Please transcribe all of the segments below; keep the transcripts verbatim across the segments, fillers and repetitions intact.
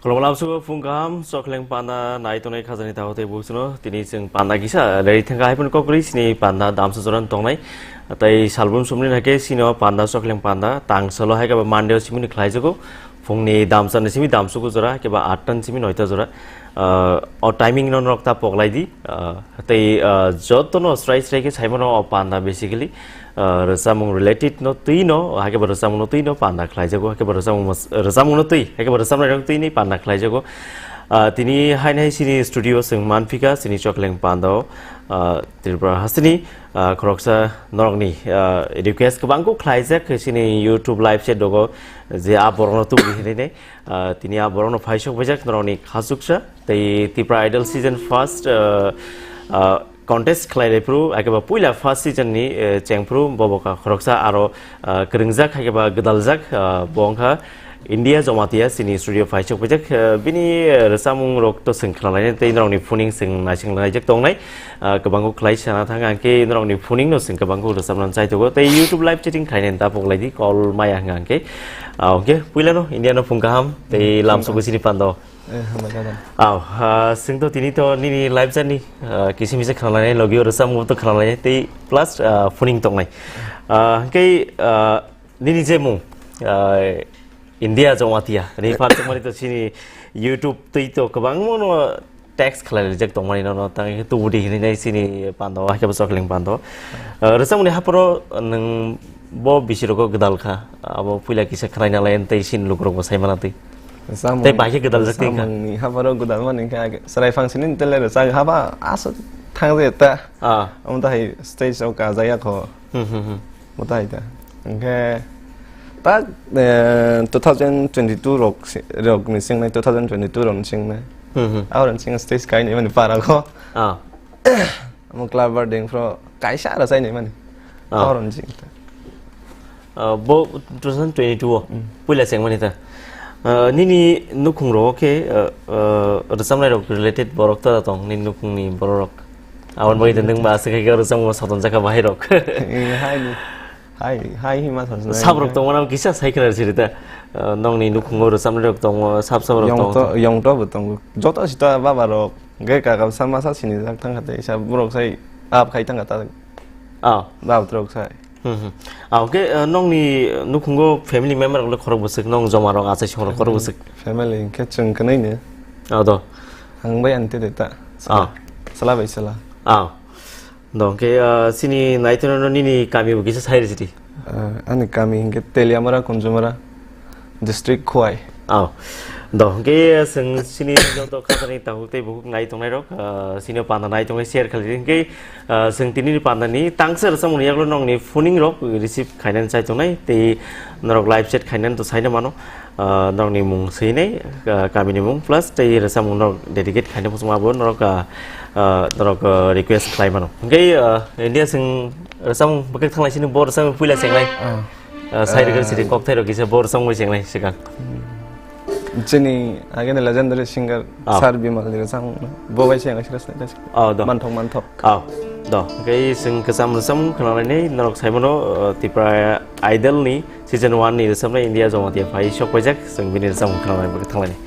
Khulumkha lamsugo phung kaham, Chokleng panda nai tongnai khajani takhuk tei bukhuk chwngno tini chwng panda kisa rei thangkha, hai phano kokri sini panda damsa jorani tongnai. Tei salbrum sumni hai khe sini o panda, Chokleng panda tangsalo hai khe ba Monday o simi ni khlaijago, phungni damsa ni simi damsugo jora, hai khe ba atta ni simi noita jora. Ah, o timing no norok ta poklai di. Ah, tei, ah, jotono srai srai khe saimano o panda basically, ah, rwchapmung related no twi no, hai khe bo rwchapmung no twi no panda khlaijago, hai khe bo rwchapmung mos-, rwchapmung no twi, hai khe bo rwchapnai rok twi ni panda khlaijago. Ah, tini hai nai sini studio chwng manphika, sini Chokleng panda o, ah, Tripura hasteni, ah, khoroksa norokni, ah, request kwbang kuk khlaijak, sini YouTube live chat rogo je a borokno tubui hinwi nai. Ah, tini a borokno phaisok paijak norokni khachuksa. Tei Tipra Idol season first, ah, ah, contest khlai lai phuru, hai khe ba puila first season ni, eh, cheng phuru bo bo ka khoroksa aro, ah, kwrwngjak, hai khe ba gwdaljak, ah, bo wngkha India Jomatia sini studio phaisok paijak. Ah, bini, eh, rwchapmung rok to chwng khna lainai tei norokni phuning chwng naising laijak tongnai. Ah, kwbangkuk khlai sana thang ang khe norokni phuning no chwng kwbangkuk rwchapna chai tongo tei YouTube live chatting khlainai ta poklai di call maya hwnkha ang khe. Ah, hwnkhe puila no India no phung kaham tei lamsugo sini panda o. Eh, hambai kha dan. Aw, ah, chwng to tini to nini live journey, ah, kisa misa khna lainai, logi o rwchapmung to khna lainai, tei plus, ah, phuning tongnai. Ah, hwnkhe, ah, nini je mung, ah, India Jomatia, refer tongmani to sini YouTube twi to kwbangma no text khlai rijak tongmani no, no, tang khe tubudi hinwi nai sini panda o, hai khe bo Chokleng panda o. Ah, rwchapmungni hapharo nwng bo bisi rogo gwdal kha, abo puila kisa khnaina lai tei sini lukurok bo sai mana twi. Samung, tei bai khe gwdal jak tei wngkha. Samungni hapharo gwdal mani wngkha, chwrai phang sini tele rwchak haba aswk thang je ta. Ah. Omo ta hai stage o kajak ya kho. Hmm, hmm, hmm. Omo ta hai ta. Hwnkhe ta, eh, two thousand twenty-two rok si-, rok ni singnai, two thousand twenty-two rok ni singnai. Hmm, hmm. Abo rok ni sing stage kai ni mani para kho. Ah. Omo club birthday phro kaisa aro chai ni mani. Ah. Abo rok ni sing ta. Ah, bo two thousand twenty-two o, mm, puila chengmani ta. Ah, nini nukhung rogo khe, ah, ah, rwchapnai rok related borok ta tong, nini nukhungni borok rok. Aboni bagwi nwng ba aswk khe rwchapmung soton jakha bahai rok. Eh, hai ni, hai, hai hima sa. Sab rok tongmani kisa sai khna siri ta. Ah, nongni nukhungo rwchapnai rok tongo, sab sab rok tongo. Yong to, yong to bo tongo. Joto sita baba rok, ge kaka sama sa sini jak thang kha tei sa borok sai ap khai thang kha ta. Ah. Baba rok sai. Hmm, hmm. Ah, okay, ah, nongni, ah, nukhungo family member rok le khorok bwswk, nong joma rok achai song rok khorok bwswk? Family hwnkhe chwng kwnwi ni. Ah, do. Ang bai ani tete ta. Ah. Sala bai sala. Ah. Do, hwnkhe, ah, chini naitino no nini kami bo kisa sai rwsidi. Ah, ani kami hwnkhe Teliamura, Kunjumura. District Khowai. Aw. Do, hwnkhe chwng chini joto khatani takhuk tei bukhuk nai tongnai rok, ah, chini panda nai tongnai share khlai di. Hwnkhe, ah, chwng tini ni panda ni tangsa rwchapmung ni yaklo nongni phuning rok receive khainani chai tongnai tei norok live chat khainani to saino mano. Ah, norokni mung swinai, ah, kami ni mung plus tei rwchapmung norok dedicate khaina muchungma bo norok, ah, ah, norok, ah, request khlai mano. Hwnkhe, ah, India chwng rwchapmung bwkhak thanglai sini bo rwchapmung puila chenglai. Ah. Ah, sai rwgwk siri kokthai rok kisa bor songwi chengnai swkang. Chini agini legendary singer, ah, Sir Bimal ni rwchapmung no. Bo bai se ang sira sini. Ah, do. Manthok, manthok. Ah, do. Hwnkhe chwng kwcham rwchapmung khwnalainai norok saimano, ah, Tipra Idol ni season one ni rwchapnai India Jomatia phai sok paijak, chwng bini rwchapmung khwnalainai bagwi thanglainai.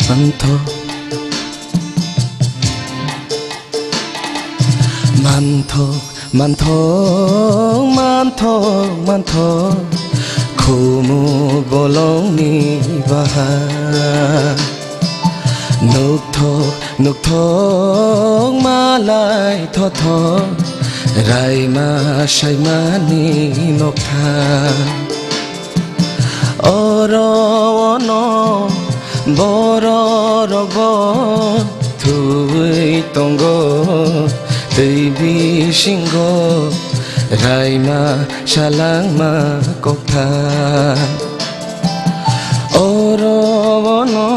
Mantho, mantho, mantho, mantho, mantho, mantho, khumuk bolongni baha. Nukthok, nukthok malai thothok, raima saimani nokha. Oro ono bororokbo thubui tongo, Twi bisingo raima salangma kokthai. Oro bono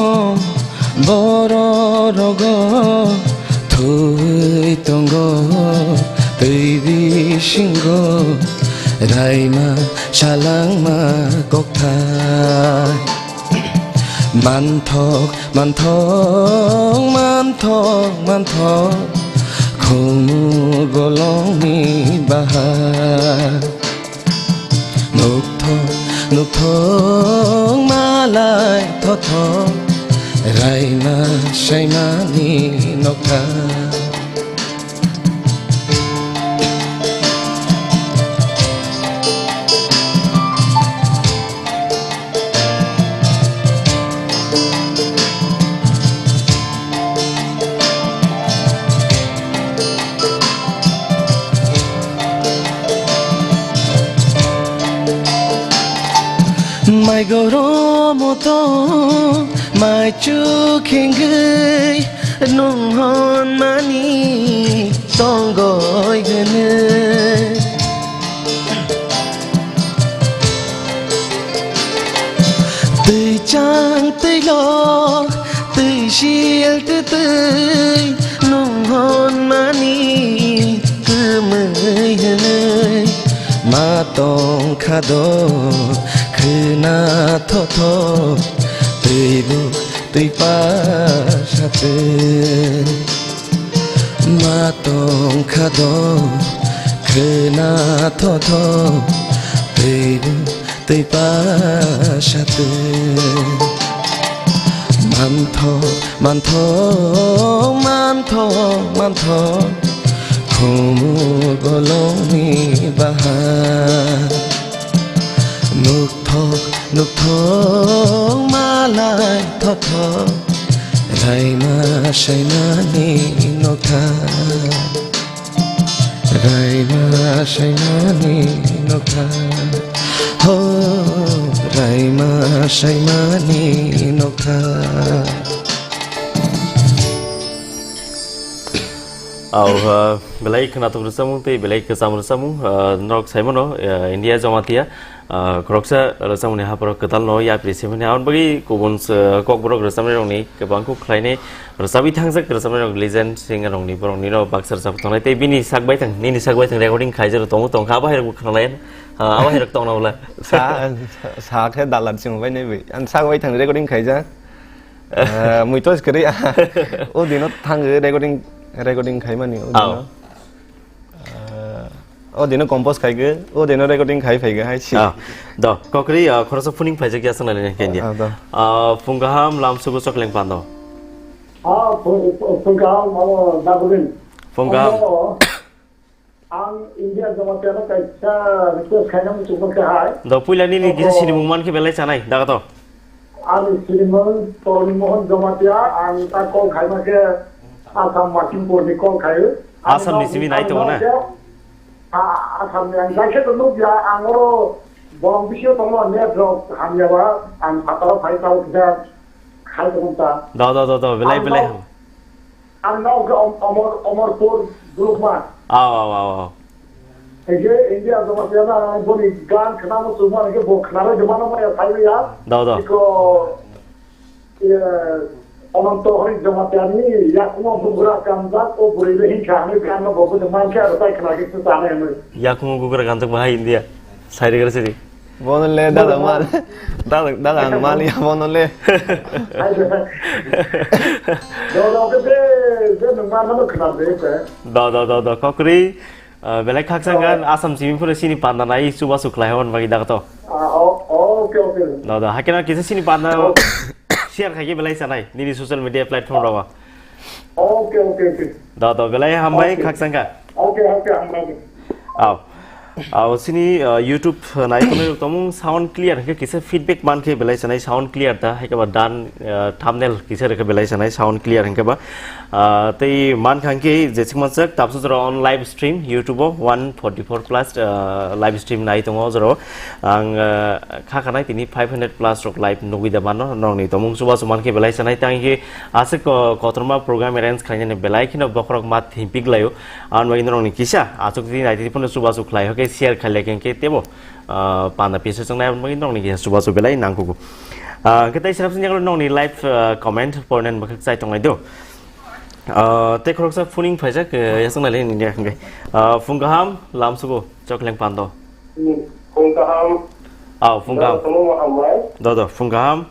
bororogo thwi tongo. Twi bisingo raima salangma kokthai. Manthok, manthok, manthok, manthok, khumul bolongni bahai. Nukthok, nukthok, malai thothok, raima saimani nokthai. Mai goromo to mai chu khengwi nung hon mani tongoi hwnwi. Twi chang twi lo twi sil twi twi nung hon mani kwmwi hwnwi ma tong kha do khwna thotho twi bu twi pa sa twi. Ma tong kha do khwna thotho twi bu twi pa sa twi. Manthok, manthok, manthok, manthok, khumul bolongni bahai. Nukthok, nukthok, malai thothok, raima saimani nokthai. Raima saimani nokthai. Ho, raima saimani nokthai. Au, ah, belai khwnathok rwchapmung tei belai kwcham rwchapmung, ah, norok saimano, ah, India Jamatia, ah, khoroksa rwchapmungni hapharo kwtal no yapri simi hwnwi. Aboni bagwi kubun, ah, kokborok rwchapnairokni kwbang kuk khlainai rwchapwi thangjak, rwchapnairok legend singer rokni borokni no baksa rwchapwi tongnai tei bini sak baithang, nini sak baithang recording khaijak tongo tongkha, abo hai rok khwnalai, ah, abo hai rok tongna bwla. Sa, sa khe dalar chwng bai nai bai. Ang sak baithang recording khaijak. Eh, mui to kwrwi, o dino thang recording, recording khaimani o dino. Aw. Eh, o dino compose khaigwi, o dino recording khai phaigwi hai si. Ah, do, kokri, ah, khoroksa phuning phaijak ya sanai le kenya. Ah, do. Ah, phung kaham lam sugu chokleng pando. Ah, phung, phung kaham abo dagulin. Phung kaham. Abo, Ang India Jamatia no kaisa request khaina muchungma khe hai. Do puila nini kisa sinimung man khe belai chanai, daga to? Ani sinimung Toroni Mohan Jamatia, ang ta call khaima khe Assam Makimpur ni call khai. Assam ni simi nai tongo na? Ah, Assam ni ang jai khe to nukya, ang oro bong bisio tongo, net rok hamya ba, ang phataro phai tao kisa khai tongo ta. Do, do, do, do, belai, belai. Ang nao khe Om-, Omor-, Omorpur Dulukma. Aw, aw, aw, aw. Hingke India Jamatia na boni gan khna muchungma hingke bo khna rw de mano maya sai ya. Do, do. Iko, eh, Ononto Hari Jamatia ni yakungo bugra kanjak o bwrwi le hingkha hwnwi gan no bo bwtwi mankhe aro tai khna khe se chana hwnwi. Yakungo bugra kanjak bahai India. Sai rwgwla sidi. Bono le dada mal. Dada, dada ang mal ya bono le. Dada ke de, de nung mal no khna de ke. Do, do, do, do, kokri. Ah, belai khaksa gan Assam simi phuru sini panda nai chubachu khlai hwn bagi daga to. Ah, o-, okay, okay. Do, do, hakena kisa sini panda share khai ke belai sanai nini social media platform rawa. Okay, okay, okay. Do, do, belai hambai khaksa ga. Okay, okay, hambai. Aw. Ah, o sini, ah, YouTube, ah, nai tongnai rok tongmung sound clear hingke kisa feedback man khe belai sanai sound clear da, hai khe ba dan, ah, thumbnail kisa rwkhe belai sanai sound clear hingke ba. Ah, tei man kha hingke je sikma chak tabsu jora on live stream YouTube o one forty-four plus, ah, live stream nai tongo jora. Ang, ah, kha khanai tini five hundred plus rok live nugui da mano, nokni tongmung chubachu man khe belai sanai tang khe aswk ko-, kotorma program arrange khlainani belai kheno bokhorok ma thimpik laio. Ang bagwi norokni kisa achuk tini nai tini phano chubachu khlai hoke share khailai khe tebo, ah, panda pisa chongnai aboni bagwi norokni kisa chubachu belai nangkugo. Ah, hwnkhe tei srapsini yagulo nokni live, ah, comment pornen bwkhak chai tongnai do. Ah, tei khoroksa phuning phaijak, eh, yasaknai le nini hwnkhe. Ah, phung kaham, lamsugo, chokleng pando. Hmm, phung kaham. Aw, phung kaham. Tongmo hambai. Do, do, phung kaham.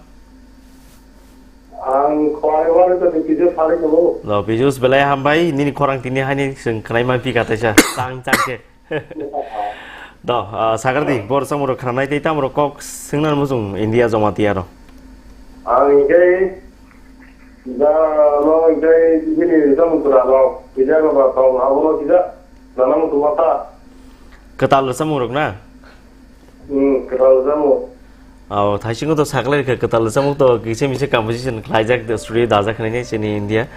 Ang khwai wari to Pijus phari kubo. Do, Pijus belai hambai, nini khorang tini hani seng khnai ma pika taisa, tang tang khe. Do, ah, sagardi, bor samuro khnanai tei tamuro kok sengna muchung India Jamatia ro. Ang hingke, da, no, hingke, bini samung kura no, kija no ba tong, abo no kija, nana muchung mata. Kwtal samung rok na? Hmm, kwtal samung. Aw, thaisingo to saklai khe kwtal samung to kisa misa composition khlaijak, studio dajak khnai chini India.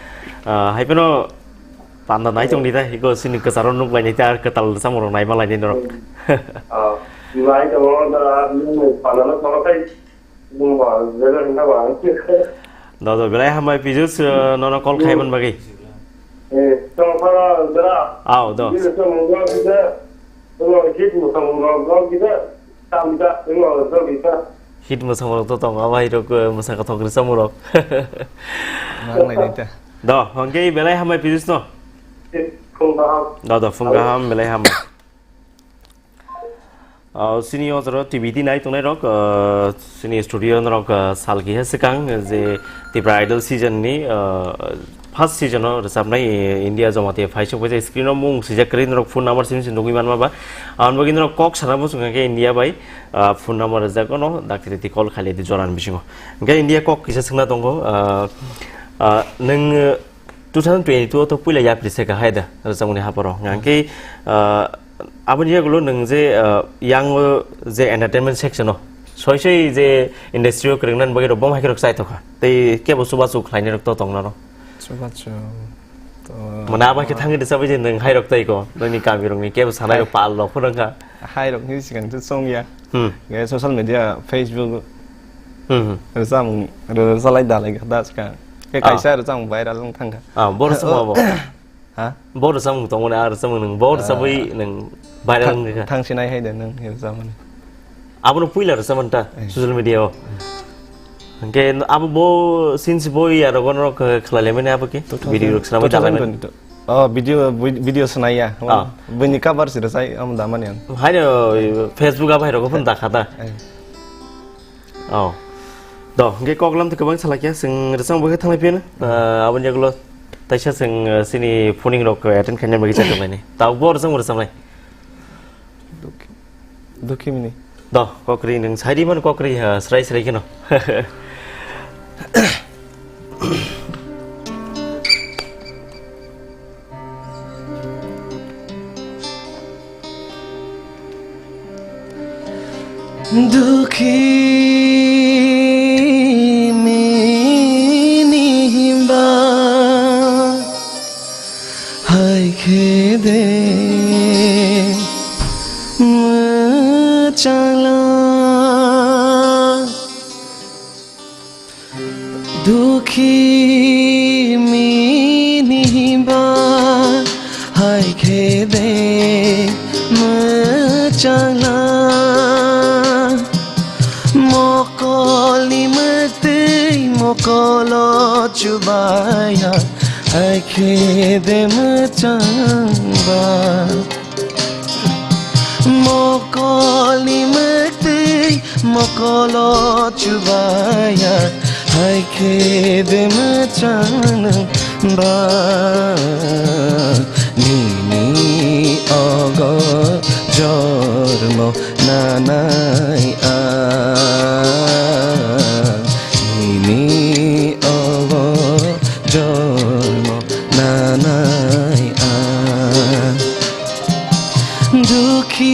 Ah, hai phano panda nai tong di ta, iko sini kwcharo nuk lai nai ta, kwtal samung rok nai ma lai nai norok. Hmm. Ah, nai tong da, nung panda no tong kai, nung ba, jaga hingka ba. Do, do, belai hambai Pijus, eh, nono call khai man bagwi. Eh, tong phala jara. Aw, do. Bini samung no kija, tong hit mo samung no kija, tam ja, tong jogita. Hit mwsang rok to tongo, abo hai rok, eh, mwsang kathok rwchapmung rok. Nang lai nai ta. Do, hwnkhe belai hambai Pijus no. Phung kaham. Do, do, phung kaham, belai hambai. Ah, sini o jora T V di nai tongnai rok, ah, sini studio norok, ah, sal kiha swkang je Tipra Idol season ni, ah, first season o rwchapnai, eh, India Jamatia phaisok bai screen o mung swijak kwrwi norok phone number simi se nugui manma ba. Aboni bagwi norok kok sana muchung khe India bai, ah, phone number rijak ono dakti dakti call khailai di jorani bisingo. Hwnkhe India kok kisa swngna tongo, ah, ah, nwng, eh, two thousand twenty-two o to puila yapri se ka hai da, rwchapmungni haparo. Hwnkhe, ah, aboni yagulo nwng je, ah, yang o je entertainment section o soi soi je industry o kwrwngna bagwi rok bom hai khe rok chai tokha. Tei kebo chubachu khlainai rok to tongna rw. Chubachu to. Mane abo khe thangwi rwchapwi je nwng hai rok tei ko, nini kami rokni kebo sanai rok pal rok phunang kha. Hai rok ni sikang to chong ya. Hmm. Ge social media, Facebook. Hmm, hmm. Rwchapmung, rwchalai dalai kha da sikang. Ke kaisa rwchapmung viral wng thang kha. Ah, bo rwchapmung abo. Ha? Bo rwchapmung tongmani, ah, rwchapmung nwng, bo rwchapwi nwng viral wng kha. Thang sinai hai de nwng rwchapmani. Abono puila rwchapmani ta, eh, social media o. Hwnkhe abo bo since bo ya rogo no khlai lemani abo ki? Video rok swnamwi dalai mani. Oh, video, video swnai ya. Ah. Bini cover si rwchai, am damani ang. Haino Facebook abo hai rogo phun dakha ta. Eh. Oh. Do, hwnkhe koklam to kwbang salakya, chwng rwchapmung bai khe thanglai phiyano. Ah, aboni yagulo taisa chwng, ah, chini phoning rok attend khaina bagwi chai tongnai. Tabuk bo rwchapmung rwchapnai. Dukhi, dukhi mini. Do, kokri nwng sairi man kokri, ha, srai srai kheno. Dukhi mini himba hai khe de mwchangla. Dukhi mini ba hai khe de mwchangla. Mokolni mwktwi mokolo chubaya hai khe de mwchangba. Mokolni mwktwi mokolo chubaya hai khe de mwchang ba. Nini ogo jormo nanai a. Nini ogo jormo nanai a. Dukhi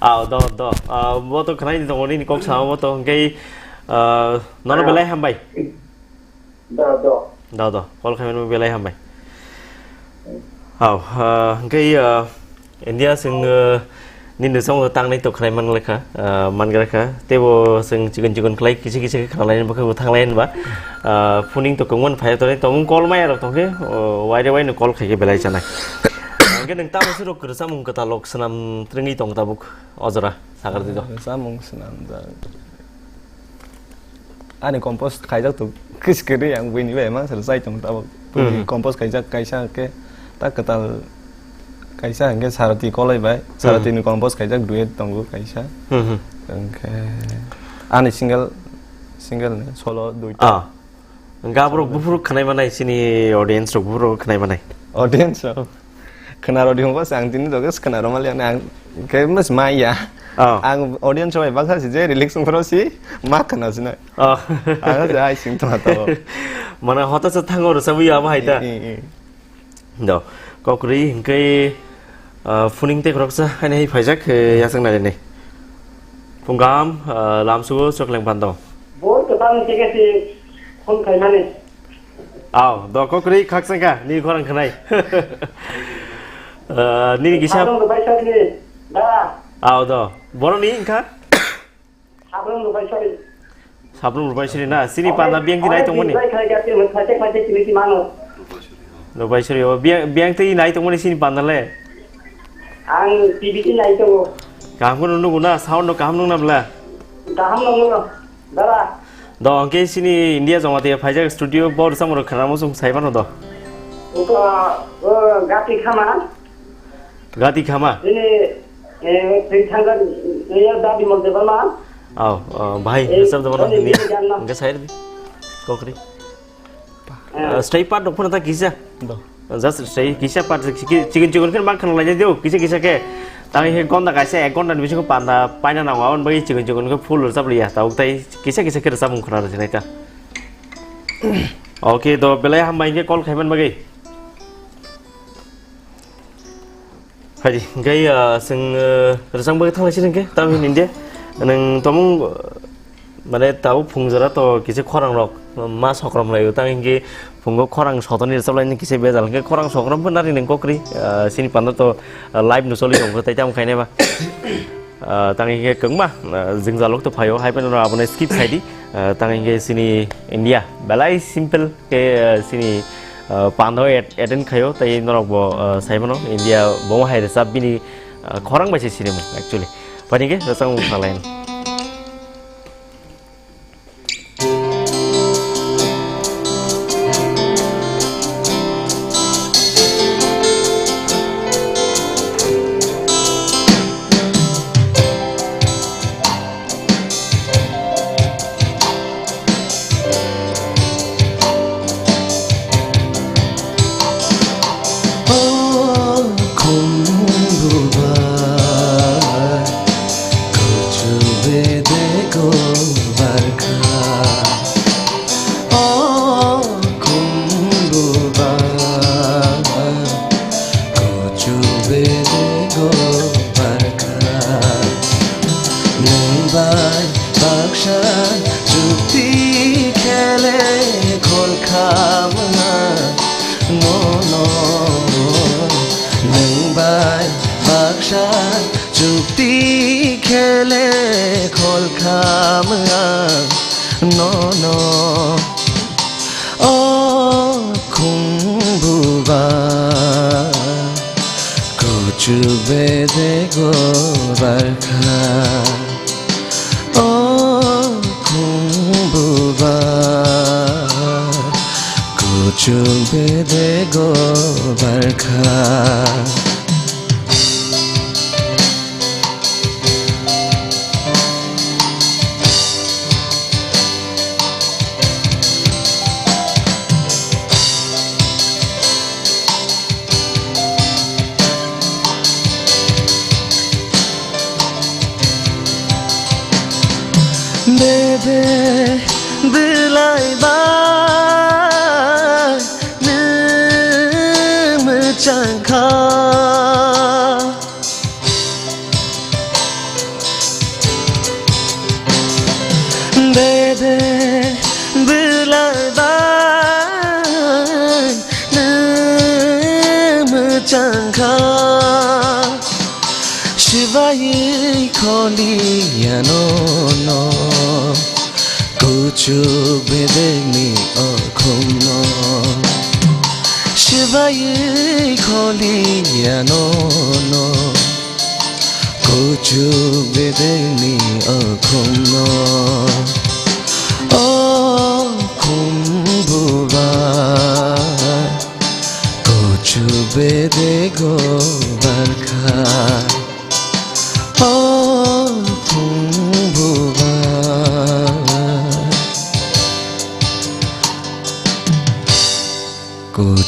Aw, do, do. Ah, bo to khnai ni tongo nini kok samo bo to, hwnkhe, ah, nono belai hambai. Do, do. Do, do. Call khaimani belai hambai. Aw, ah, hwnkhe, ah, India chwng, ah, nini song tangnai to khnai man lekha, ah, man lekha. Tebo chwng chikon chikon khlai kisi kisi khe khnalai ba khe thanglai ba. Ah, phuning to kwmon phai to, to mung call maya rok tongkhe, oh, waire waino call khaikhe belai chanai. Hwnkhe nwng tamo suro kwrwsa mung kwtal lok swnam twrwngwi tong tabuk. Ojora, sagar di do. Samung swnamjak. Ani compose khaijak to kis kwrwi ang buini bai mang sal sai tong tabuk. Hmm. Compose khaijak kaisa ke ta kwtal kaisa hwnkhe Sarati Kolai bai. Hmm. Sarati ni compose khaijak duet tongo kaisa. Hmm, hmm. Hwnkhe ani single, single ni solo duita. Ah. Hwnkhe aborok buphuru khwnai manai, chini audience rok buphuru khwnai manai. Audience rok khwnaro di hwnba se ang tini doge khwnaro mali ang khe mas maya. Oh. Ang audience rok bai baksa si je lyrics phoro si ma khwna sinai. Oh. Ang se ai sing tongma to. Mana hota sa thango rwchapwi abo hai ta. Eh, eh, eh. Do, kokri hingke, ah, phuning tei khoroksa haino hai phaijak, eh, yasaknai ni. Phungam, ah, lamsugo chokleng pando. Bo kwtal ni teke si phone khaimani. Aw, do kokri khakchangka, ni khorang khnai. Ah, nini kisa. Abang do bai sari ni, da. Aw, do. Boroni wngkha? Sabrung rwbai sari. Sabrung rwbai sari na? Sini panda biyang di nai tongmani? Rwbai khai gati, rwbai khai gati, rwbai khai gati, rwbai khai gati, rwbai khai gati. Rwbai sari, o biyang, biyang tei nai tongmani sini panda le? Ang T V ti nai tongo. Kaham kheno nugo na? Sound no kaham nung na bla? Kaham nung no, dara. Do, hwnkhe sini India joma tei phaijak studio bo rwchapmung rok khwnamo chwng sai mano do. Uko, o, gati khama. Gati khama? Ini, eh, three thousand, eh, da Bimal Debbarma. Aw, oh, bhai, eh, hisab Debbarma bhai, ni. Ini janna. Hingke sai di. Kokri. Eh. Ah, stay part dok phano ta kisa. Do. Just stay kisa part chikon chikon khe mak khana lai dio, kisa kisa khe. Tang he gonda kaisa ek gonda ni bisingo panda paina nango, aboni bagwi chikon chikon khe full rwchap liya. Ta uk tai kisa kisa khe rwchapmung khna rwsinai ta. Okay, do belai hambai hingke call khaiman bagwi. Haidi, hingke, ah, chwng, ah, rwchapmung bagwi thanglaisini hingke, tamo hini de. Nwng tomung, ah, mane tabuk phungjora to kisa khorang rok, ma sokrom laio, tamo hingke phungo khorang sotoni rwchaplaini kisa bejal, hingke khorang sokrom pho nari nwng kokri, ah, sini panda to, ah, live no choli tongo, tai tamo khainai ba. Ah, tamo hingke kwbangma, ah, jwngjalrok to phaio, hai phano abono skip khaidi. Ah, tamo hingke sini India, belai simple. Khe, eh, sini, eh, pando at-, attend khaio, tei norok bo, eh, sai mano, India bo hai rwchap bini, eh, khorang bai se sinimung, actually. Phaini khe rwchapmung khlaio. O khumbubai, kuchu bedego barkha. O khumbubai, kuchu bedego barkha. Nwng bai baksa chukti khele khol khamna nono. Nwng bai baksa chukti khele khol khamna nono. O khumbubai, kuchu bedego barkha. O khumbubai, kuchu bedego barkha. Bede belai bai nwng mwchang kha. Bede belai bai nwng mwchang kha. Swbai kholiya nono. Kuchuk bedekni okhumno swbaiwi kholiya nono. Kuchuk bedekni okhumno, okhum bubar. Kuchuk bedego barkha. O khum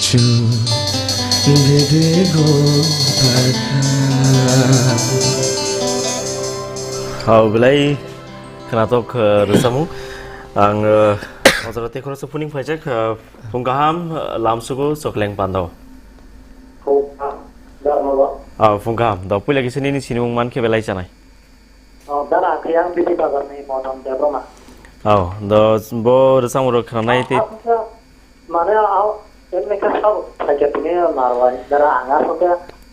Hao belai khwnathok, eh, rwchapmung. Ang, eh, ojora tei khoroksa phuning phaijak, eh, phung kaham, eh, lamsugo chokleng pandao. Phung kaham, da mabo? Ah, phung kaham. Da puila kisa nini sinimung mankhe belai chanai. Oh, dara khe ang Bidi Bazar ni Modan Debbarma. Oh, do bo rwchapmung rok khwnanai tei. Ah, mane, ah, emne khe sabo phaikhe tini narwai. Dara ang aswk khe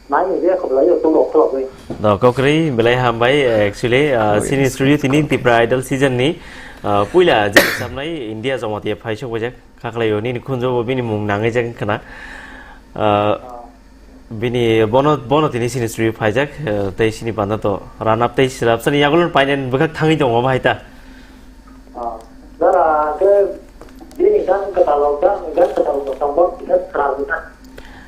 nai ni je khublai yo tu rok khulogwi. Do kokri belai hambai, actually, ah, sini studio tini Tipra Idol season ni, ah, puila je rwchapnai India Jamatia phai sok bajak. Khaklai o nini khunjo bo bini mung nangwi jak khna. Ah, Bini bono, bono tini sini sri phaijak, eh, tei sini panda to ranap tei sirap sani yagulun painen bwkhak thangwi tongo bahai ta. Ah, dara ke bini gan kwtal o, gan, gan kwtal o tongo, bini khwrang bwkhak.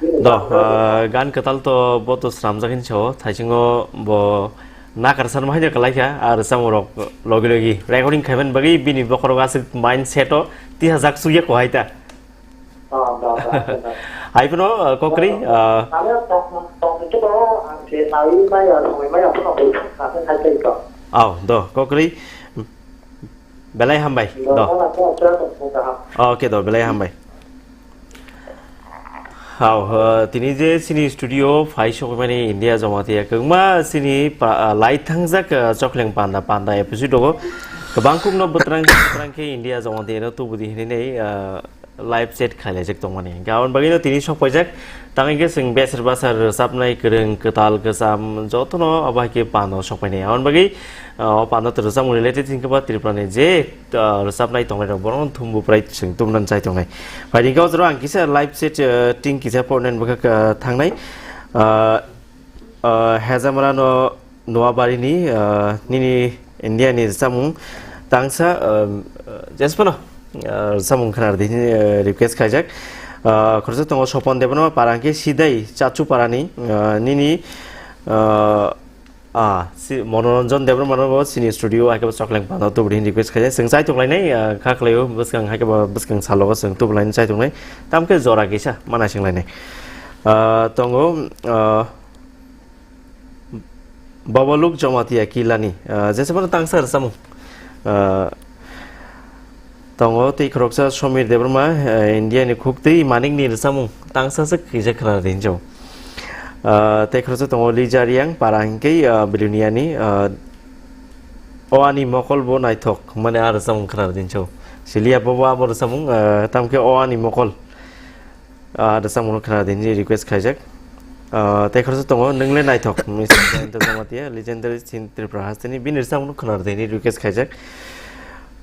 Bini Do, gan kwtal o ah, gan kwtal to bo to sramjak hinwi sao, thaisingo bo nakar san bahai no kwlai kha, ar samung rok logi logi recording khaiman bagwi bini bokhorok aswk mindset o tihajak sukya ko hai ta. Ah, da, da, da. Hai phano, ah, kokri, ah, Kami tong, tong itu to, ang si nawi maya, nawi maya, phano bui, kasi hai tei to. Au, do, kokri. Belai hambai, Da, do. Da, da, da, da, da, da. Okay, do, belai hambai. Hao, ah, tini je sini studio phai sokmani India Jamatia kwbangma sini pa, ah, lai thangjak, ah, chokleng panda, panda episode dogo. Kwbang kukno bwtrang, bwtrang khe India Jamatia no tubudi hinwi nei, ah, live chat khailaijak tongmani. Hingkhe aboni bagwino tini sokpaijak. Tang hingkhe chwng beser basar rwchapnai kwrwng, kwtal, kwcham jotono abo hai khe pano sokpainai. Aboni bagwi, ah, o pano to rwchapmung related hingkhe ba Tripura ni je, ah, rwchapnai tongnai rok bono thumbu prai chwng tubunani chai tongnai. Phaidi hingkhe o jorao ang kisa live chat, ah, ting kisa pornani bwkhak, ah, thangnai. Ah, ah, Hezamra no Noabari ni, ah, nini India ni samung tangsa, ah, jesphano, ah, samung khwna rwdi hwnwi, ah, request khaijak. Ah, khoroksa tongo Sopon Debbarma para hwnkhe Sidai Chachu para ni, ah, nini, ah, ah, si Monoranjan Debbarma no bo sini studio hai khe bo chokleng pano tubudi hwnwi request khaijak. Chwng chai tonglai nai, ah, kha khlai o bwskang hai khe bo bwskang salo o chwng tubulai chai tongnai. Tamkhe jora kisa mana singlainai. Ah, tongo, ah, Babaluk Jamatia Kilani, ah, jesabano tangsa rwchapmung. Ah, tongo tei khoroksa Somir Debbarma, ah, India ni khuk tei Manik ni rwchapmung tangsa se kisa khwna rinjo. Ah, tei khoroksa tongo Lija Riang para hingkhe, ah, Bilonia ni, ah, O Ani Mokol bo naithok mane a rwchapmung khwna rinjo. Silia bo bo abo rwchapmung, ah, tamkhe O Ani Mokol. Ah, rwchapmung khwna rwdi hwnwi request khaijak. Ah, tei khoroksa tongo, nwng le naithok, Mister Jayanta Jamatia, legendary Chin Tripura hasteni, bini rwchapmung khwna rwdi hwnwi request khaijak.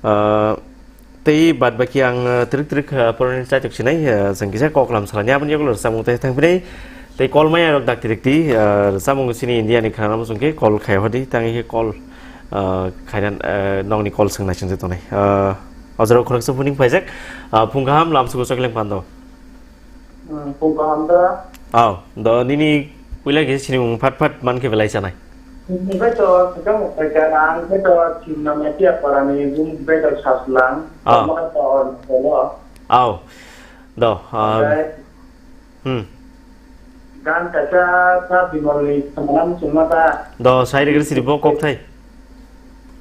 Ah, tei baad baki ang, ah, twrwk twrwk, ah, poroni chaitok sinai, ah, chwng kisa koklam salani, aboni yagulo rwchapmung tei thangphinai, tei call maya rok dakti rikti, ah, rwchapmung sini India ni khwna muchung khe call khai hodi, tangwi khe call, ah, khainan, ah, nokni call swngnai chwngsa tongnai. Ah, o jorao khoroksa phuning phaijak, ah, phung kaham lamsugo chokleng pando. Hmm, phung kaham da. Aw, do nini puila kisa sinimung phat phat man khe belai chanai. Nini bai to, sejak muktai ka, ang khe to, Chimna Metia Parani, bung bai to Saslang, Ah. Tama to on, hello. Aw, do, ah, Oke. Hmm. Gan kaisa sa Bimalni samanan chuma ta. Do, sai rwgwrwi siri bo kok thai.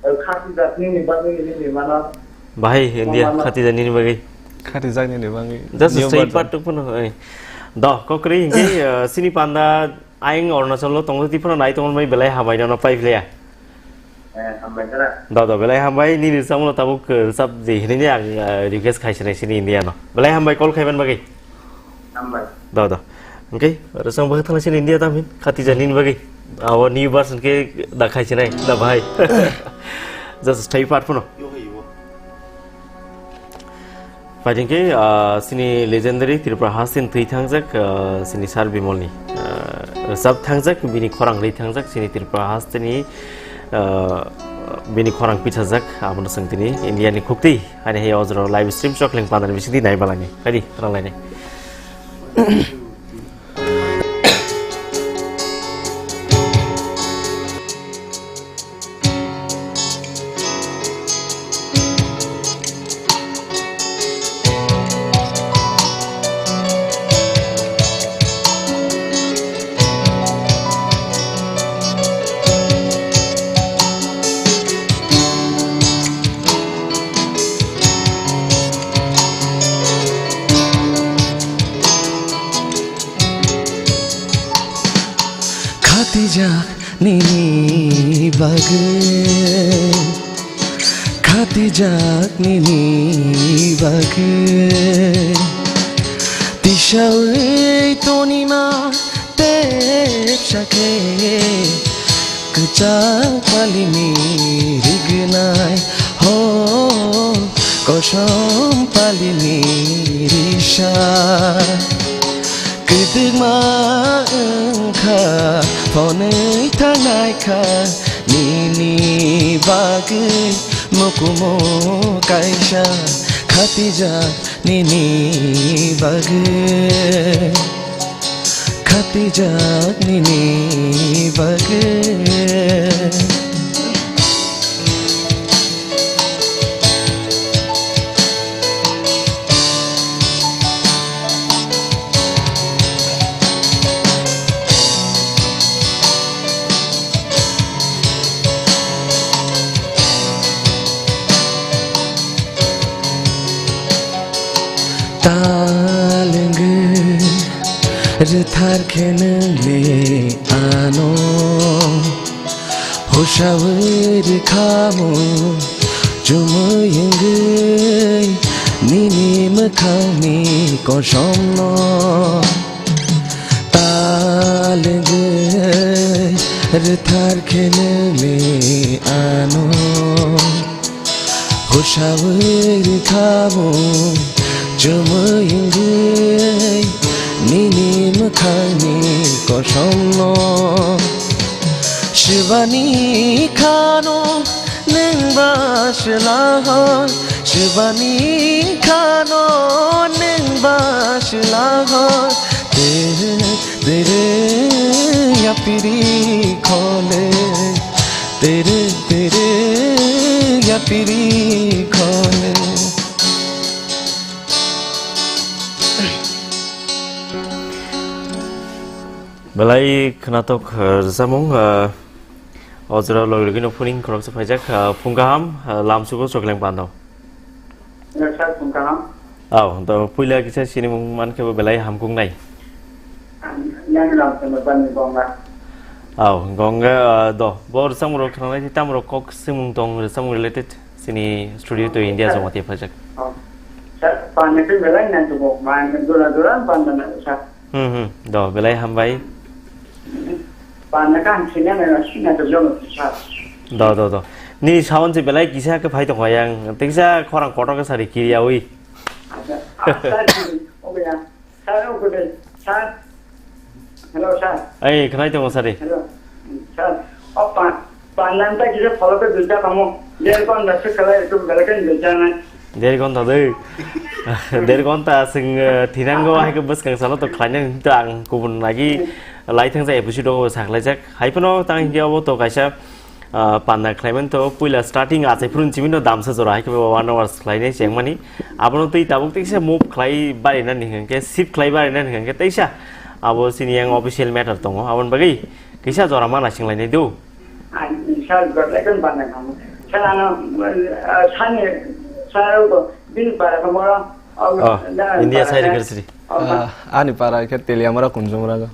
Khati jatni ni bagwi ni ni mano. Bahai, India, Mano. Khati jatni ni bagwi. Khati jatni ni bagwi. Just New straight version. Part tok phano, oi. Do, kokri hingke, eh, sini panda ayang Arunachal lo tongo, ti phano nai tongo mai belai hamai no pai phleya. Eh, hambai kara. Do, do, belai hambai, nini samung tabuk, eh, sab je hini ni ang, eh, request khai sinai sini India no. Belai hambai call khaiban bagwi. Hambai. Do, do. Hingke, rwchapmung bagwi thangla sini India tamin, khati jani ni bagwi. Abo new version khe da khai sinai, da bahai. Just stay part phano. Yo, yo. Phaidi hingke, ah, sini legendary Tripura hasteni twi thangjak, ah, sini Sir Bimalni, ah, rwchap thangjak, bini khorang rwi thangjak, sini Tripura hasteni, ah, bini khorang pithajak, abono chwng tini India ni khukti. Haini hai o jorao live stream chokleng pandani bisingtwi nai balani. Kadi, khwna lainai. bagwi, khatijak nini bagwi, tisawi tonima tepsa khe, kwchak palini rignai ho, kosom palini risa. Kwdwkma wngkha, phonwi thangnai kha nini bagwi, mukumu kaisa khatijak nini bagwi, khatijak nini bagwi. Talengwi rwthar khe nwng le ano, husawi rwkhamu chumui wngwi nini mwkhangni kosomno. Talengwi rwthar khe nwng le ano, husawi rwkhamu chumui wngwi nini mwkhangni kosomno. Swbani khano nwng ba swlahor, swbani khano nwng ba swlahor. Tere, tere, yapiri khole. Tere, tere, yapiri khole. Belai khwnathok, eh, rwchapmung, eh, o jora logi logi no phuning khoroksa phaijak, eh, phung kaham, eh, lamsugo Chokleng Pandao. Sir, phung kaham. Aw, to puila kisa sinimung mankhe bo belai hamkuk nai. Yang Ramchandra Bani Bonga. Aw, Gonga, eh, do, bo rwchapmung rok khwnanai tei tamo rok kok swngmung tong rwchapmung related sini studio to India joma tei phaijak. Oh. Sir, pan ni belai nai tubo, man dura dura pan na sir. Hmm, hmm. Do, belai hambai. Panna kaham sina na sina to jono sir. Do, do, do. Ni sound se belai kisa khe phai tongo yang. Teksa khorang kotor khe sari kiriyawi. Acha, acha, oke ya. Sir, oke deh. Sir. Hello, sir. Ei, khwnai tongo sari. Hello. Sir, o pan Pandan ta kisa pholo khe duita kamo. Der ghonta se khlai tu belai khe duita nai. Der ghonta de. Der ghonta sing, eh, thinango hai khe bwskang salo to khlainai hinto ang kubun lagi lai thang jai episode o saklaijak. Hai phano tang hinkhe obo to kaisa, ah, panda khlaiman to puila starting achai phurun chimino damsa jora hai khe one hours khlainai chengmani. Abono tei tabuk teisa move khlai barinani hinkhe shift khlai barinani hinkhe teisa abo sini yang official matter tongo. Aboni bagwi kisa jora mana singlainai do. Ah, sir, gotlaikon bana kamu. Sir, ano, ah, sani, sir, ko, bini para kamu, oh, Oh, na, India para side na. Khe sri. Oh, Ah, ani para khe Teliamura Kunjumura go.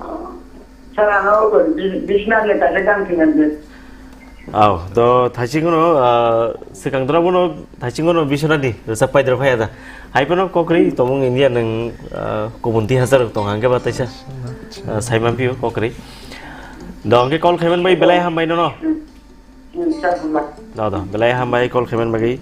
Oh. Sir, ano, ko, bi-, bisna ne kase kam sinan de. Aw, to thaiching no, ah, swkang dora bono, thaiching no bisna di, rwchap pai dora phai ada. Hai phano kokri, tomung India nang, ah, kubun ti hajar tong hangke ba taisa. Ah, saiman piu kokri. Do, hwnkhe call khaiman bai belai hambai nono. Hmm, sir, hambai. Do, do, belai hambai call khaiman bagwi.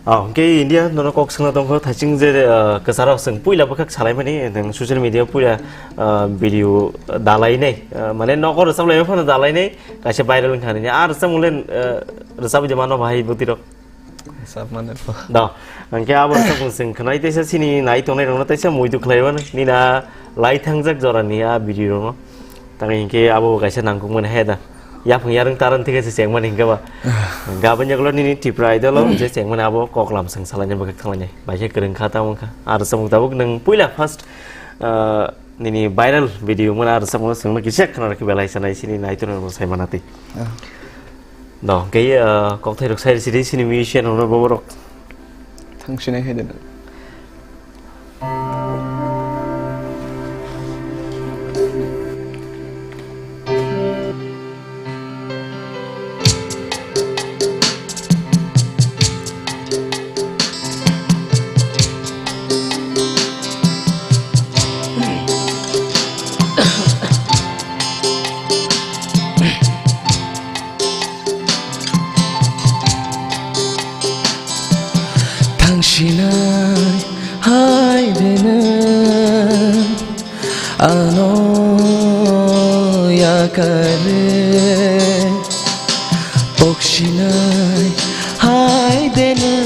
Oh, hwnkhe India nono kok swngna tongkho, thaiching je, ah, kwcharo swng puila bwkhak salaimani, nang social media puila, ah, video dalainai, ah, mane nogo rwchaplaima phano dalainai, kaisa viral wngkha nini. Ar rwchapmung le, ah, rwchapwi de mano bahai bwtwirok. Sap mane pho. Do, hwnkhe abo rwchapmung swng khwnai teisa chini nai tongnai rokno teisa muitu khlaiwano. Nini a lai thangjak jorani a video rokno. Tangwi hinkhe abo bo kaisa nangkukmani he da. Yaphang yarwng tarwng thikhe se chengmani hinkhe ba. Gabon yagulo nini Tripura Idol o je chengmani abo koklam swng salainai bwkhak thanglainai. Bai khe kwrwng kha tamo wngkha. Aro samung tabuk nwng puila first, ah, nini viral video wngmani aro samung swngno kisa khna rwkhe belai sanai sini naitorno bo sai mana twi. Ah. Do, khe, ah, kokthai rok sai sidi sini musician rokno boborok. Thang sinai hai de. Ano yakar poksinai hai dene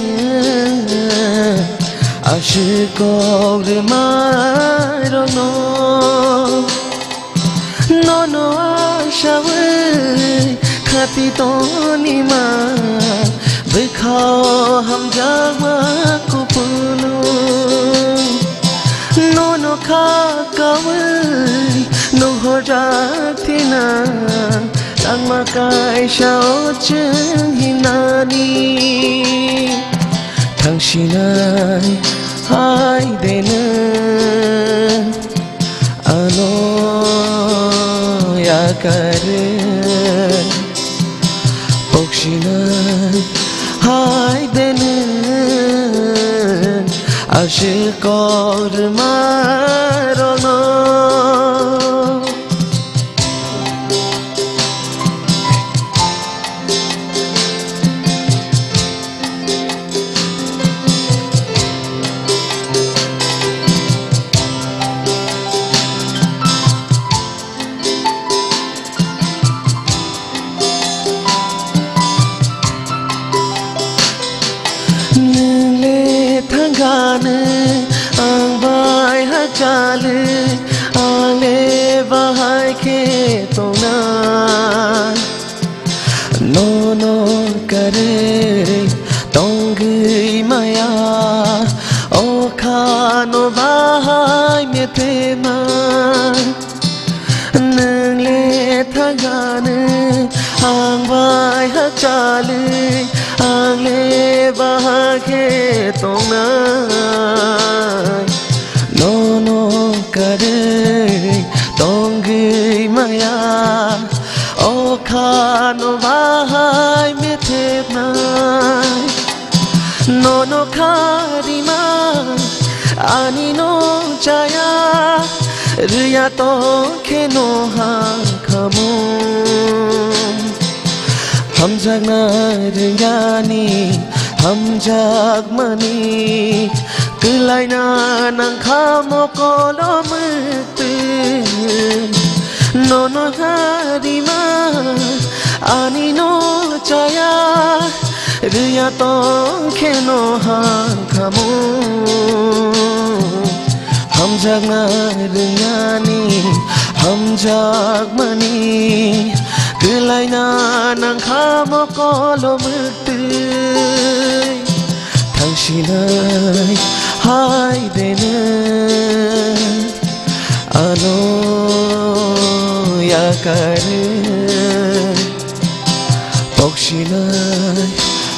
ashikok rwmai rokno. Nono asawi khati tonima bwkhao hamjakma kupulung. Nono kha kawi nohorjak thina langma kaisa o chwng hinani. Thangsinai hai dene ano yakar poksinai hai dene ashikok rwmai rokno. Nwng le thangkha nw ang bai hakchal, ang le bahai khe tongna. Nono karwi tongwi maya, o khano bahai methema. Nwng le thangkha nw ang bai hakchalwi, ang le bahai khe tongnai. Nono karwi tongwi maya, o khano bahai methepnai. Nono kharima ani no chaya, rwya tong khe no hangkhamu. Hamjakna rwngyani hamjakmani, kwlaina nangkha mokolo mwktwi. Nono harima ani no chaya, rwya tong khe no hangkhamu. Hamjakna rwngyani hamjakmani, kwlaina nangkha mokolo mwktwi. Thangsinai hai dene ano yakar poksinai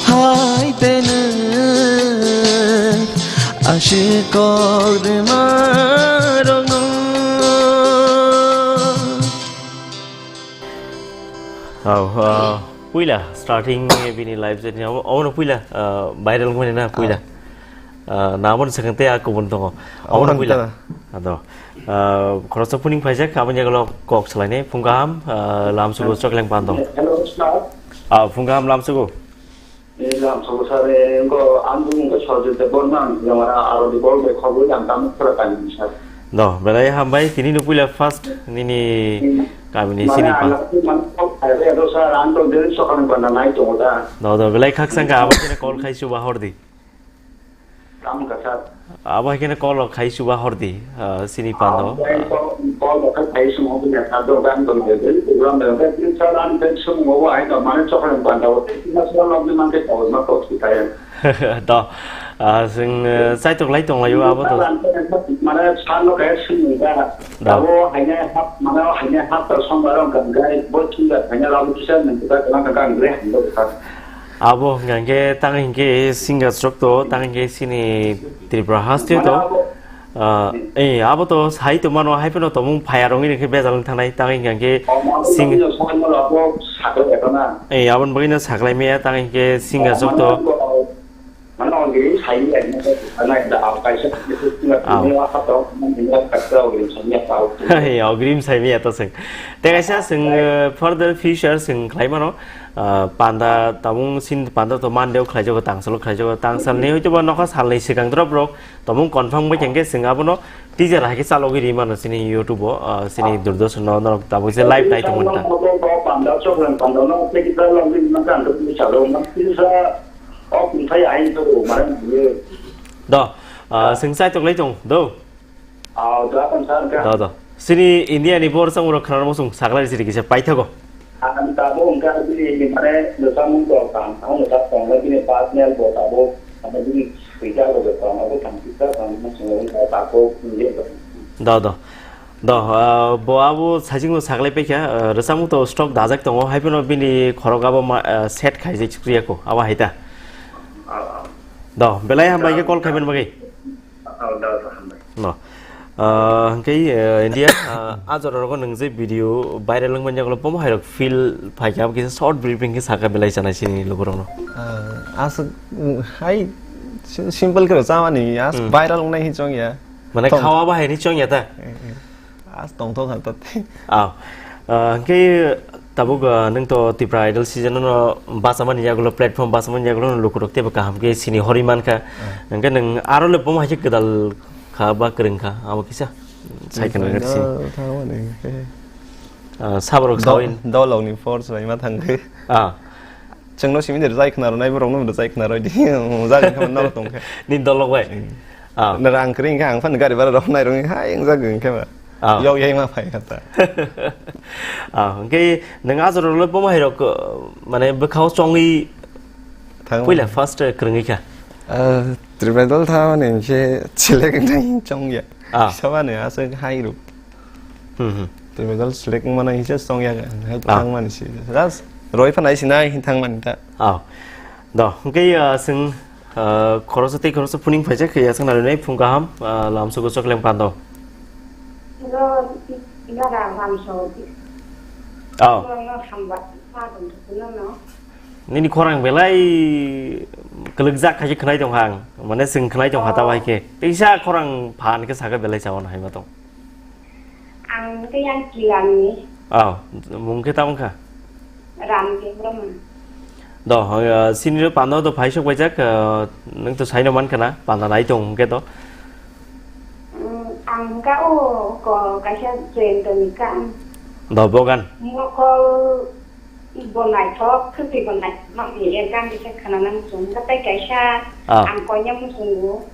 hai tene ashikok rwma rokno. Au, ah, puila starting bini live journey abo, abono puila, ah, viral wngmani na puila. Ah, na aboni swkang tei a kubun tongo. Aboni puila. Ado, ah, khoroksa puning phaijak, aboni yagulo kok salainai. Phung kaham, ah, lamsugo chokleng pando. Hello, sir. Ah, phung kaham lamsugo. Eh, lamsugo, sir, eh, wngkha, ang bumung khe Sarjit Debbarma, ang Jamara Arodi Bol bai khobor ang tamo khora kani, sir. Do, belai hambai, tini no puila first nini kamini sini pa. Mane, ang, mane, kok khai bai do, sir, ang to diri sokal ni bana nai tongo da. Do, do, belai khakchang kha, abo kene call khai suba hordi. Tamo kha, sir. Abo hai kene call khai suba hordi, ah, sini pando. Ang call, call khai sumo bini sir do, ang to diri program da, sir, ang to sumo bo ai to, mane, sokal ni bana o, sir, ang to man ke call ma kok si kaya. To, ah, chwng, eh, chaitok lai tong laio abo to. Mane, sano kaya sini da. Da. Abo haine hap, mane, haine hap ta song barong kan gai, bo chwng da haine abo kisa nang ta kan kan re hando ka. Abo hingke tang hingke singa chok to, tang hingke sini Tripura haste to. Ah, eh, abo to sai to mano, hai phano tomung phaya rong ini khe bejal wng thanai, tang hingke sing-, eh, abon bagwi no saklai maya, tang hingke singa chok to. Mano, Hey, ogrim saimya to seng. Te kaisa seng, uh, further future seng khlai mano, uh, panda tabung sin panda to Monday o khlai jago, tangsalo khlai jago, tangsalni hoito ba nokha salni swkang drop rok tabung confirm bai khe seng abono teaser hai khe chalogwi ri mano sini YouTube o, uh, sini Doordarshan no norok tabuk je live nai tongmani ta. Do, ah, seng sai tok lai tong, do. Do, do. Sini India ni bor samung rok khna mo sung sakla siri kisa paithago. Ang tabuk wngkha bini, mane, bwsang wngkha, ang tabuk wngkha, personal bo tabuk, ano bini swijak bo tong, abo thang kisa thang mo sung wngkha, tabuk wngkha. Do, do. Do, ah, bo abo sajing bo saklai paikha, ah, rwchapmung to stock dajak tongo, hai phano bini khorok abo ma, ah, set khai jai chukriya ko, abo hai ta. Ah, ah. Do, belai hambai khe call khaiman bagwi. Ah, do, do, hambai. No. Ah, hwnkhe, eh, India, ah, a jora rogo nwng je video viral wngmani yagulo bomo hai rok feel phaikha, abo kisa short briefing khe sakha belai chana sini lugurokno. Ah, aswk, mm, hai, si-, simple khe rw chamani, as Hmm. viral wngnai hin chongya. Mane Tong- khawa bahai ni chongya ta? Eh, eh. As tongthok kha ta tei. Ah. Ah, hwnkhe tabuk, ah, nwng to Tipra Idol season no bachamani yagulo, platform bachamani yagulo no lukurok teibo kaham khe sini horwi mankha. Ah. Hwnkhe nwng aro le bomo hai khe kwdal kha ba kwrwng kha, abo kisa sai khna Tipra rwgwi sini. Idol thangmani khe Ah, saborok Dol-, sawin. Dolokni force bai ma thangkhe. Ah. Chwngno simi de rwjai khna rwnai borokno rwjai khna rwdi. Jaga khe norok tongkhe. Ni dolok bai? Hmm. Ah. Na rang kwrwi hwnkhe ang phano gari bara rok nai rwngwi hai wngjak hwnkhe ba. Ah. Yok yai ma phai kha ta. Ah, hwnkhe nwng a jorao le bomo hai rok, uh, mane bwkhao chongwi Thang puila first, uh, kwrwngwi kha? Uh, Tribal dol tha mani hwnkhe select nai chongya. Ah. Kisa mani aswk hai rw. Hmm, hmm. Tribal dol select wngmano hisa chongya, hai Ah. thangmani si. Just roi phanai sinai hin thangmani ta. Ah. Do, hwnkhe, ah, chwng, ah, khoroksa tei khoroksa phuning phaijak khe yachang narwinai phung kaham, ah, lamsugo chokleng pando. Ro, ira lamso. Ah. Ro, no, hambat, pa, dum, dum, no, no. Nini khorang belai kwlwkjak khaikhe khwnai tongkha ang. Mane chwng khwnai tongkha tamo hai khe. Teisa khorang phan khe sakhe belai chao nahai ma tong. Ang khe yang Kilamni. Oh, mung khe tamo kha? Ram Debbarma. Do, uh, sini ro panda do phai sok baijak, uh, nwng to saino man khana, panda nai tong hwnkhe to. Mm, ang kha o ko kaisa Jayantoni kha. Do, bogan. Mokol Bo naithok, khwtwi bo naithok, mangni ekdam kisa khwnanang chwng. Tei kaisa Ah. ang koinai muchungo.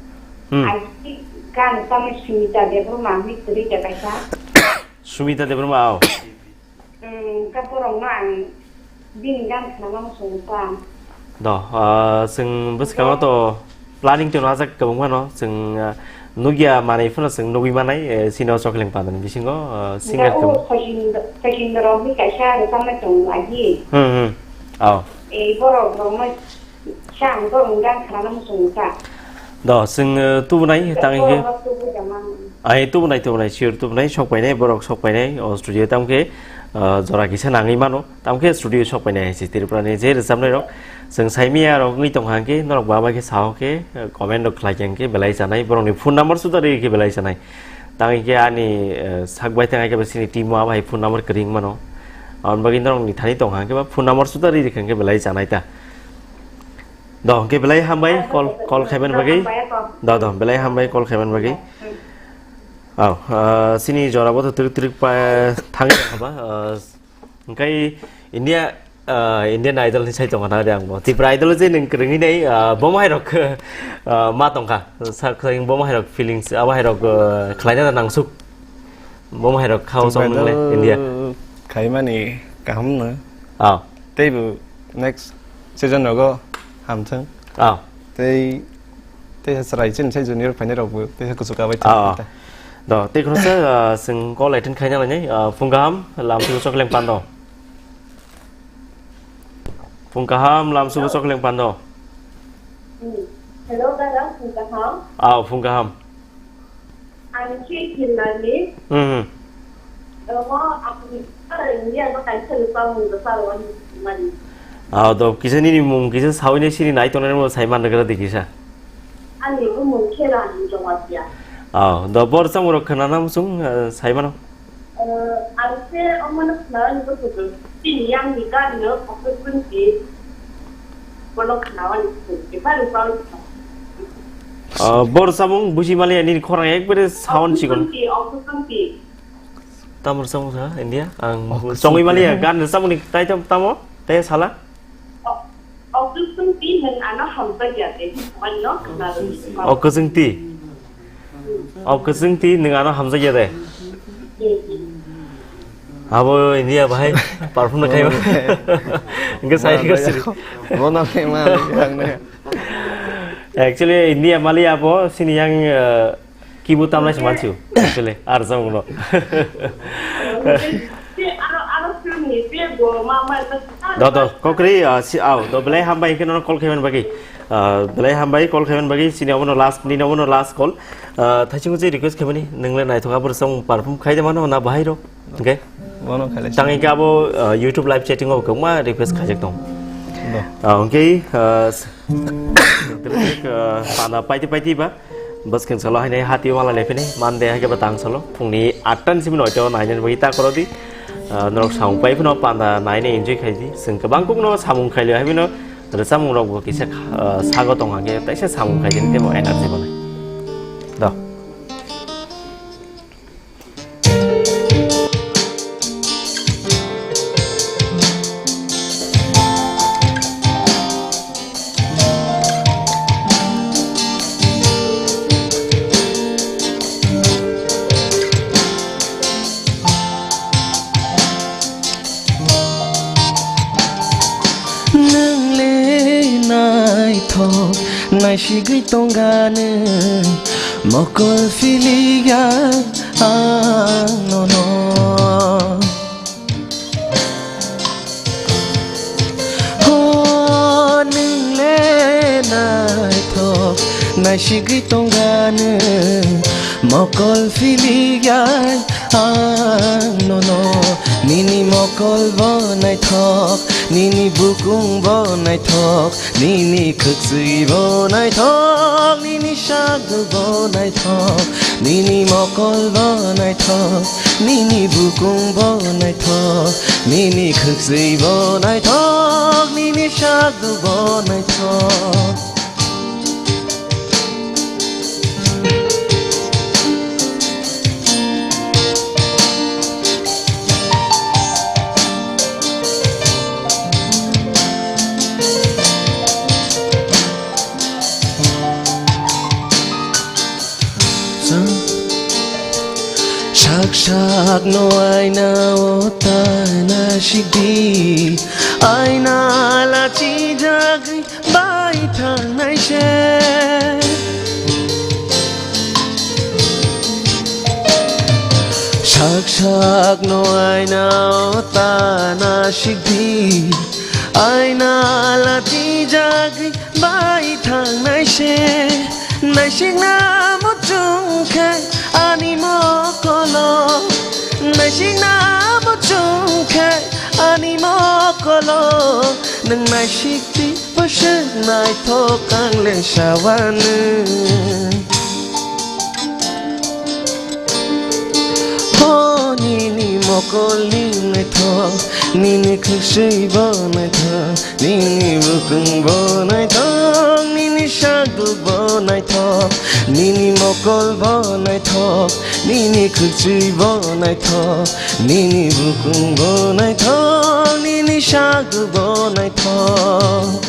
Hmm. Ang si gan tamo Sumita Debbarma, hwnwi kwrwi da kaisa. Sumita Debbarma, oh. Hmm, ka borokno ang bini gan khwnanang chwng ta. Do, ah, chwng bwskango to Planning to najak kwbangma no chwng, ah, nukya manwi phano chwng nugwi manai, eh, sino Chokleng Pandani bisingo, ah, singer Hingke o kwbang. Sachin, Sachin Doro hwnwi kaisa rwchapnai tongo agi. Hmm, hmm. Oh. Eh, borok rokno sa ang borokni gan khwnana muchungo ta. Do, chwng, eh, tubunai tang hingke. Borok tubui da man. Ai tubunai, tubunai, sure tubunai, sok painai, borok sok painai, o studio tamo khe, ah, jora kisa nangwi mano. Tamo khe studio sok painai hai se Tripura ni je rwchapnai rok. Chwng sai miya rok wngwi tong kha hwnkhe norok ba bai khe sao khe, eh, comment rok khlai khe hwnkhe belai chanai. Borok ni phone number suda ri khe belai chanai. Tang hwnkhe ani, eh, sak bai tang khe ba sini team o abo hai phone number kwrwi wng mano. Aboni bagwi norok ni thani tong kha hwnkhe ba phone number suda ri ri khe hwnkhe belai chanai ta. Do hwnkhe belai hambai call, call khaimani bagwi. Do, do, belai hambai call khaimani bagwi. Au, ah, sini jora bo to twrwk twrwk pa thangwi tong kha ba, ah, Hwnkhe India, ah, Indian Idol ni sai tongkha na ang bo. Tripura Idol je nwng kwrwngwi nai, ah, bomo hai rok, ah, ma tongkha. Sa khwrwng bomo hai rok feelings, abo hai rok, ah, khlaina nangsuk. Bomo hai rok khao song nwngle India. Khaimani kaham no. Ah. Teibo next season rogo hamthwng. Ah. Tei, tei chwrai chini sai junior phainai rokbo tei kuchuk kabai Ah, ah. thangkha. Do, tei khoroksa, ah, chwng call attend khaina lainai, ah, phung kaham, lamsugo Chokleng Pando. Phung kaham, lamsugo Chokleng Pando. Hmm. Hello, dada, phung kaham. Ah, phung kaham. Ang khe Kinlarni. Hmm, hmm. Omo ang India no kaisa rwchapmung rwchapmani. Ah, do kisa nini mung kisa sawi nai sini nai tongnai mo sai man rwgra di kisa. Ani bumung khe Rani Jamatia. Oh, do bor chang rok khna na musung, eh, sai mano. Eh, ang khe omono khna ni bwswk chini yang ni gan no okhe kunti. Bono khna wani bwswk khe bari bang. Ah, bor samung buji mali ani khorang ekbare sound chikon. Okhe kunti, okhe kunti. Tamor samung sa India, ang Oh, chongwi mali ya, gan samung ni tai tam tamo, tai sala. Okusung ti nwng ano hamjakya de, mano khna rwdi. Okusung ti. Okusung ti nwng ano hamjakya de. Abo India bahai perform na khaima. Enke sai ka siri. Bono khaima ang ne. Actually India mali abo sini yang, eh, kibu tamnai se mansiu. Actually ar jang uno. Te aro, aro film ni film bo ma, ma, ma. Do, do, kokri, ah, si, au, do, belai hambai, hingke nono call khaiman bagi. Ah, belai hambai, call khaiman bagi, sini abono last, nini abono last call. Ah, thaichung je request khaimani, nwngle naithok abor song perform khaide mano na bahai ro, hingke? Bono khaile tang sini. Hingke abo, ah, YouTube live chatting o kwbangma request khaijak tong. Do. Ah, hingke, ah, s-, ah, panda paiti paiti ba. Bwskang salo hainai hati wala lephini, Monday hai khe ba tang salo. Phungni atta ni simi noito nainani bagwi ta koro di. Ah, norok samung pai phano panda nainai enjoy khai di. Chwng kwbang kukno samung khai liya hai phano rwchapmung rok bo kisa, ah, sago tong hangkhe taisa samung khai di tei bo energy bo nai. Do. Nwng le naithok naisigwi tongani mokol philiya ang nono. Ho nwng le naithok naisigwi tongani mokol philiya ang nono. Nini mokol bo naithok, nini bukung bo naithok, nini khwksui bo naithok, nini sak bo naithok, nini mokol bo naithok, nini bukung bo naithok, nini khwksui bo naithok, nini sak bo naithok. Sak sak no aina o ta na sigdi, aina la chi jagwi bai thangnai se. Sak sak no aina o ta na sigdi, aina la chi jagwi bai thangnai se. Naisikna muchung khe ani mokolo, naisikna muchung khe ani mokolo, nwng naisik di. Bwswk naithok ang le sawano. Ho nini mokolni naithok, nini khwswi bo naithok, nini bukung bo naithok, nini saguk bo naithok, nini mokol bo naithok, nini khwswi bo naithok, nini bukung bo naithok, nini saguk bo naithok.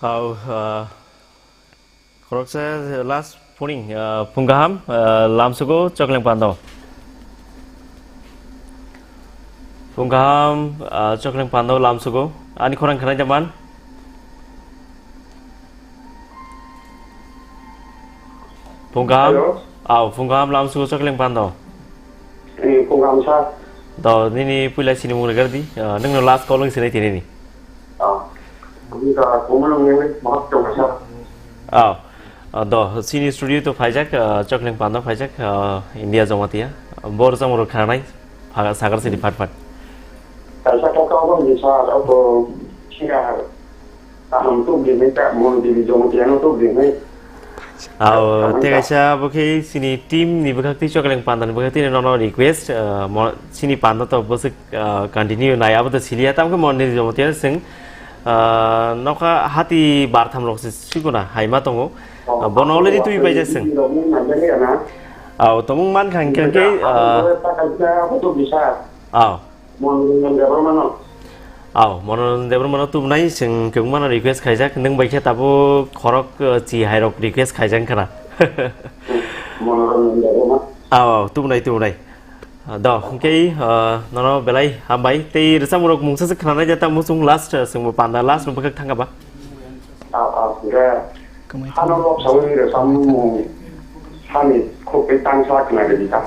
Hau, ah, khoroksa last phuning, ah, phung kaham, ah, lamsugo Chokleng Pando. Phung kaham, ah, Chokleng Pando lamsugo. Ani khorang khanai jaman. Phung kaham. Hello. Aw, phung kaham lamsugo Chokleng Pando. Eh, phung kaham sir. Do, nini puila sinimung regar di. Ah, nwngno last call wng sinai tini ni. Ah, bini ka kumulung ni mahak chong sir. Aw. Ah, do, sini studio to phaijak, ah, Chokleng Pando phaijak, ah, India Jamatia. Bor chang rok khanai, phaga sagar sini phat phat. Kaisa kok kok ni sir, abo singa. Kaham tuk di hinwi ta, Mon Devi Jamatia no tuk di hinwi. Aw, tei kaisa bo khe chini team ni bwkhak twi Chokleng Panda ni bwkhak twi nono request, ah, mo-, chini panda to bwswk, ah, continue nai abo to siliya, tamo khe Mon Devi Jamatia no chwng, ah, nokha hati bartham rok se sikuna hai ma tongo. Ah, bono already twi paijak chwng. Aw, tongmung man kha hwnkhe, hwnkhe, ah, aw. Monoranjan Debbarmano. Aw, Monoranjan Debbarmano tubunai, chwng kwbangmano request khaijak, nwng bai khe tabuk khorok, uh, chi hairok request khaijak khna. Monoranjan Debbarma. Aw, aw, tubunai, tubunai. Ah, do, hwnkhe, uh, nono belai hambai. Tei rwchapmung rok mungsa se khna nai jata muchung last, uh, chwngbo panda last no bwkhak thangkha ba. Aw, aw, hwnkhe hano lok sawi rwchapmung hani khuk tei tangsa khna rwdi ta.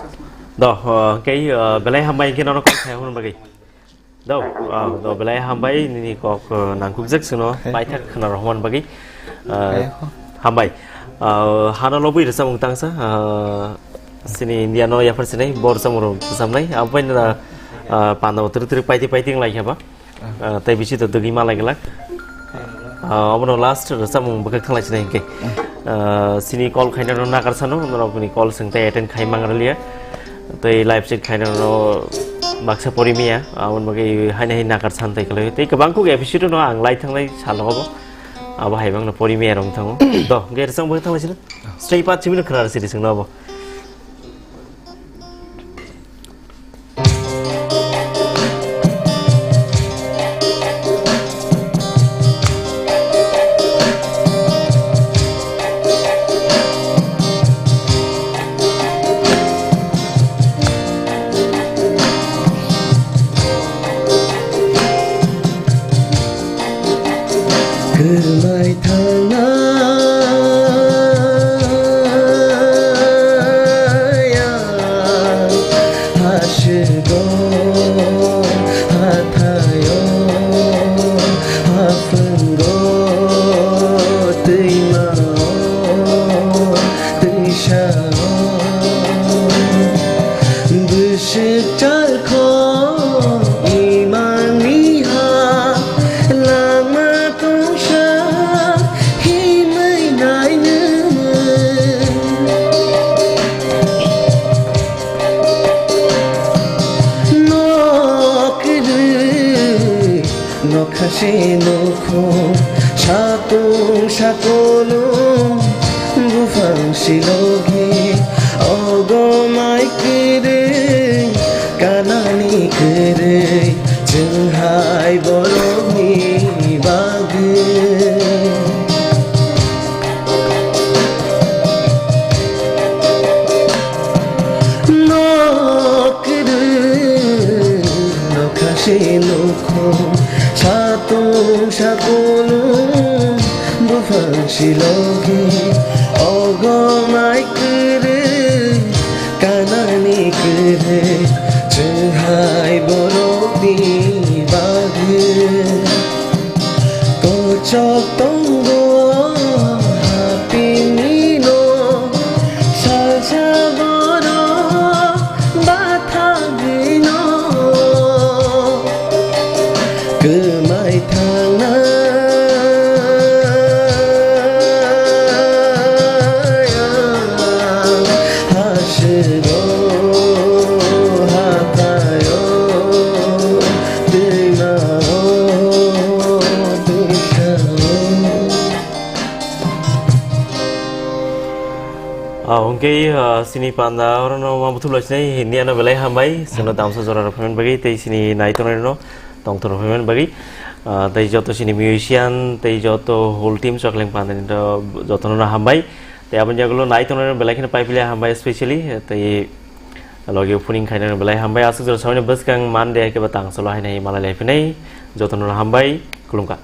Do, uh, hwnkhe, uh, belai hambai hwnkhe nono kok khaina hwnwi bagwi. Do, uh, do, belai hambai nini kok, uh, nangkukjak sino paithak khna rohormani bagwi. Uh, hambai. Uh, hano lobwi rwchapmung tangsa, uh, chini India no yaphar sinai bo rwchapmung rok rwchapnai. Abo bai nw, uh, panda bo twrwk twrwk paitwi paitwi wng lai kha ba. Ah, tei bisi to dugui ma lai glak. Ah, obono last rwchapmung bwkhak thang lai sinai hinkhe. Ah, chini call khainai rok nakar sano, norok ni call chwng tei attend khai mang rwliya. Tei live chat khainai rok baksa pori miya, aboni bagwi haino hai nakar san tei kwlai. Tei kwbang kuk episode no ang lai thangnai salo obo. Abo hai bangno pori miya rok thango. Do, hwnkhe rwchapmung bwkhak thang lai sinai. Stay pat chimino khna rw sidi chwngno abo. Kwmai thangnai ang hasigo, hathaio, haphwngo, twimao, twisao. Bwswk chalkho imani ha lama tongsa himwi nainwi. Nok kwrwi nokha se nokho, satung sakolung buphang silogi, ogo mai kwrwi, kanani kwrwi, chwng hai borokni bagwi. Nok kwrwi, nokha se nokho, satung sakolung, buphang silogi, ogo mai kwrwi, kanani kwrwi, chwng hai borokni bagwi. Kochok tongo hapinino, salsa borok bathagwino kwmai thangnai ang hasigo, hathaio, twimao, twisao. Ah, hwnkhe, ah, chini panda orono ma buthum lai sinai, hindi ano belai hambai, chwngno damsa jora rok phaimani bagwi, tei chini nai tongnai rokno tongthok rok phaimani bagwi, ah, tei joto chini musician, tei joto whole team Chokleng Panda ni rok jotono no hambai, tei aboni yagulo nai tongnai rok belai kheno pai pili hambai specially, tei logi phuning khainai rok belai hambai, aswk jora samani bwskang Monday hai khe ba tang solo hai nai malai lai phinai, jotono no hambai, khulumkha.